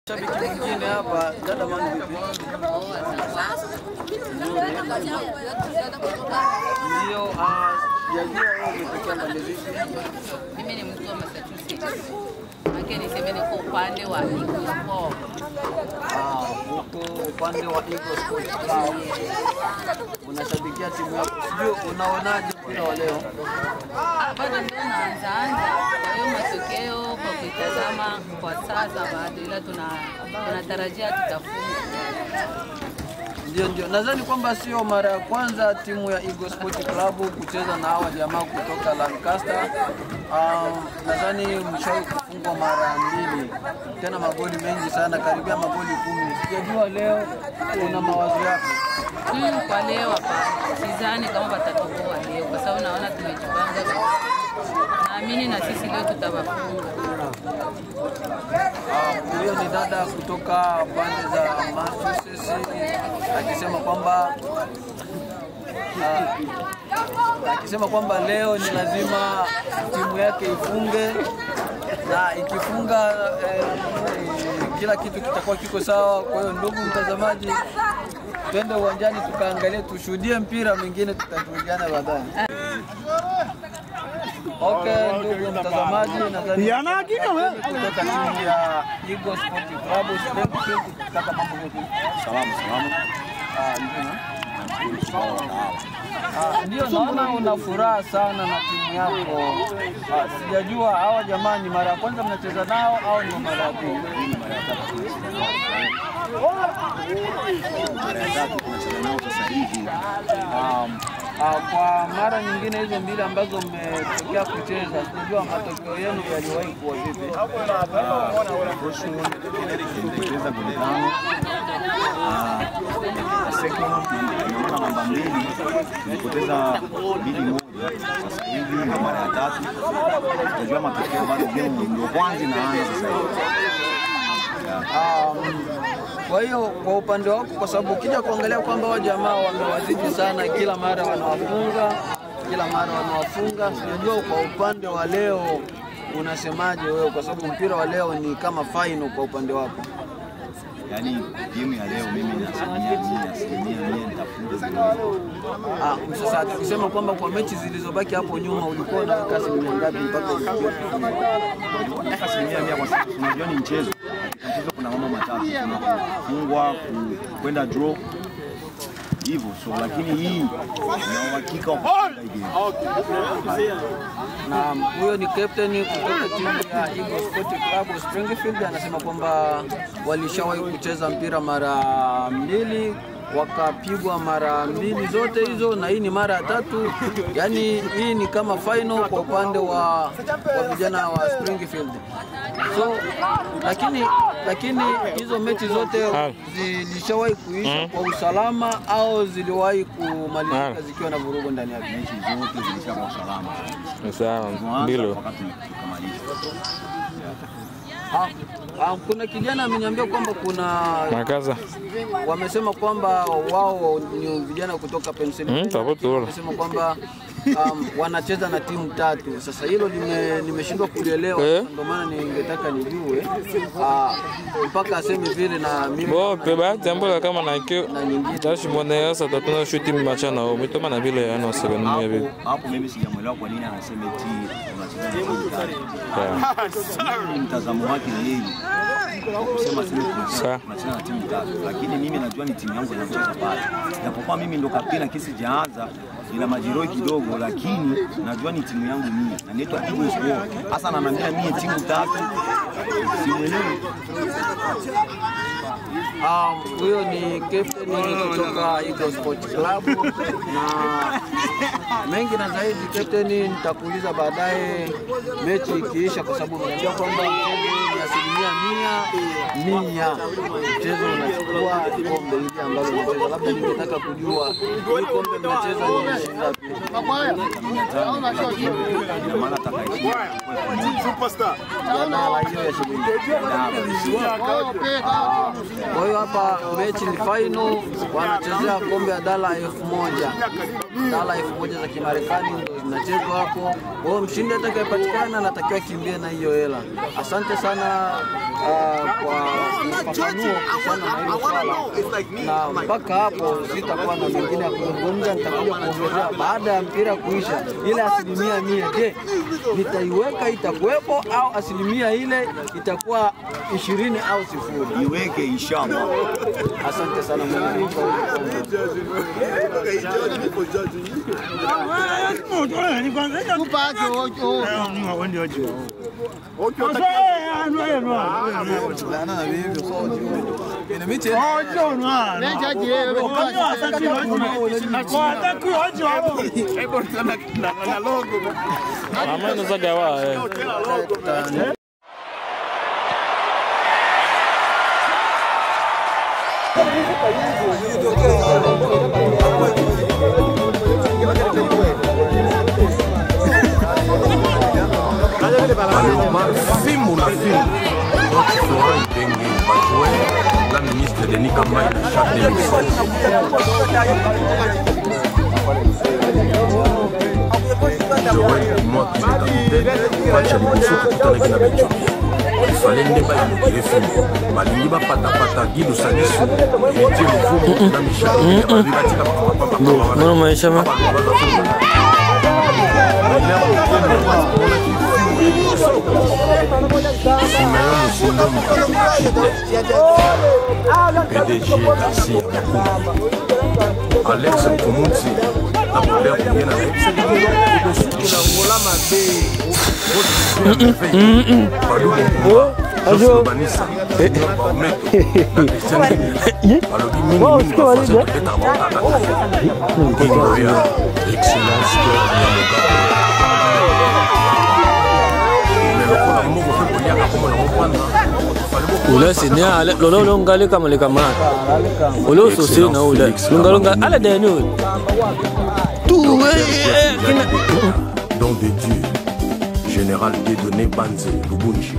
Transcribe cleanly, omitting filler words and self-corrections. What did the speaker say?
Shabiki mwingine hapa, dada mangu vipi? Ndio, sijajua wewe umetokea pande zipi? Mimi ni mtu wa Massachusetts. Lakini niseme niko upande wa Eagle Sport. Uko upande wa Eagle Sport Club. Unashabikia timu yako. Sijui unaonaje mpira wa leo? Bado ndio naanza. Kwa hiyo matokeo kwa kuitazama kwa sasa bado, ila tunatarajia tutafunga. Ndio. Nadhani kwamba sio mara ya kwanza timu ya Eagle Sport Club kucheza na hawa jamaa kutoka Lancaster. Nadhani mshawahi kufungwa mara mbili, tena magoli mengi sana, karibia magoli 10. Sijajua leo una mawazo yako? Kwa leo hapa sidhani kama watatoboa leo, kwa sababu naona tumejipanga. Naamini na sisi leo tutawafunga. Huyo ni dada kutoka pande za Massachusetts akisema kwamba leo ni lazima timu yake ifunge, na ikifunga kila kitu kitakuwa kiko sawa. Kwa hiyo ndugu mtazamaji, twende uwanjani tukaangalie, tushuhudie mpira, mwingine tutajuliana baadaye. Okay, ndugu mtazamaji, nadhani kutoka timu ya Eagle Sport Club Springfield, kaka mambo vipi? Salama. Ndio naona una furaha sana na timu yako. Sijajua hawa jamaa ni mara ya kwanza mnacheza nao au ni mara ya pili? Mara ya tatu tunacheza nao sasa hivi. Kwa mara nyingine hizo mbili ambazo mmetokea kucheza, sijajua matokeo yenu yaliwahi kuwa vipi? First one tulicheza goli 5. Second tuliona namba 2 tulipoteza 2-1. Sasa hivi ni mara ya tatu. Tutajua matokeo bado, game ndio kwanza inaanza sasa hivi. Kwa hiyo kwa upande wako, kwa sababu ukija kuangalia kwamba wa jamaa wamewazidi sana, kila mara wanawafunga, Sijajua kwa upande wa leo unasemaje wewe, kwa sababu mpira wa leo ni kama final kwa upande wako? Yaani game ya leo mimi na 100% nitafunga. Sasa tukisema kwamba kwa mechi zilizobaki hapo nyuma ulikuwa unaweka asilimia ngapi mpaka ufikie? 100% kwa sababu unajua ni mchezo. Mchezo kuna mambo matatu, kuna kufungwa, kwenda draw hivyo, so lakini hii ni uhakika wa kushinda game. Na huyo ni captain kutoka timu ya Eagle Sport Club Springfield, anasema kwamba walishawahi kucheza mpira mara 2, wakapigwa mara 2 zote hizo, na hii ni mara ya tatu. Yaani hii ni kama final kwa upande wa vijana wa Springfield. So lakini hizo mechi zote zilishawahi kuisha kwa usalama au ziliwahi kumalizika zikiwa na vurugu ndani yake? Mechi zote zilisha kwa usalama. Sawa, ndilo. Wakati tukamaliza. Kuna kijana ameniambia kwamba kuna Makaza. Wamesema kwamba wao ni vijana kutoka Pennsylvania. Wamesema kwamba wanacheza na timu 3. Sasa hilo nimeshindwa kulielewa, ndio maana ningetaka nijue mpaka aseme vile na mimi. Bo peba jambo kama na kio dash mbona sasa tatuna shoot machana au mitoma na vile yana sasa ni hapo mimi sijamuelewa kwa nini anasema eti unacheza na timu 3. Mtazamo wake ni yeye kusema sisi tunacheza na timu 3, lakini mimi najua ni timu yangu inacheza pale. Japokuwa mimi ndo kapteni kesi jaanza ila majiroi kidogo, lakini najua ni timu yangu mimi na inaitwa Eagle Sport. Hasa ananiambia mimi timu 3 simuelewi. Huyo ni captain kutoka Eagle Sport Club, na mengi na zaidi captain nitakuuliza baadaye mechi ikiisha, kwa sababu unajua kwamba ni 100% mchezo unachukua kombe hili ambalo unacheza. Labda ningetaka kujua hii kombe mnacheza ni shilingi ngapi? Superstar. Na hiyo ya shilingi. Kwa hiyo hapa mechi ni final, wanachezea kombe ya dola 1000. Dola 1000 za Kimarekani ndio zinachezwa hapo. Kwa hiyo mshindi atakayepatikana anatakiwa kimbie na hiyo hela. Asante sana kwa ufafanuo kuhusiana na hilo swala. Na mpaka hapo sitakuwa na mengine ya kuzungumza, nitakuja kuongezea baada ya mpira kuisha. Ile 100% je, nitaiweka itakuwepo au asilimia ile itakuwa 20 au 0? Iweke inshallah. Asante sana Mungu. Fimbo na fimbo. Donc Florent Ibenge va jouer la ministre Denis Kambayi na CHAN 2016. Joël Kimwaki le capitaine, match ya liboso tokutanaki na Ethiopia. Ifale nde bainogire fimbo. Balingi bapatapata Guy Lusalisu, Héritier Luvumu na Michel Ibenge bazwi batika Bon, PDG Garcia Makumbi, Alex Koumouti, na Robert Kouyena, Banissa, Excellence. Ule sini ale lolo longa le kama le kama ule sosi na ule longa longa ala deni tout don de Dieu général Dieudonné Banze Lubunji.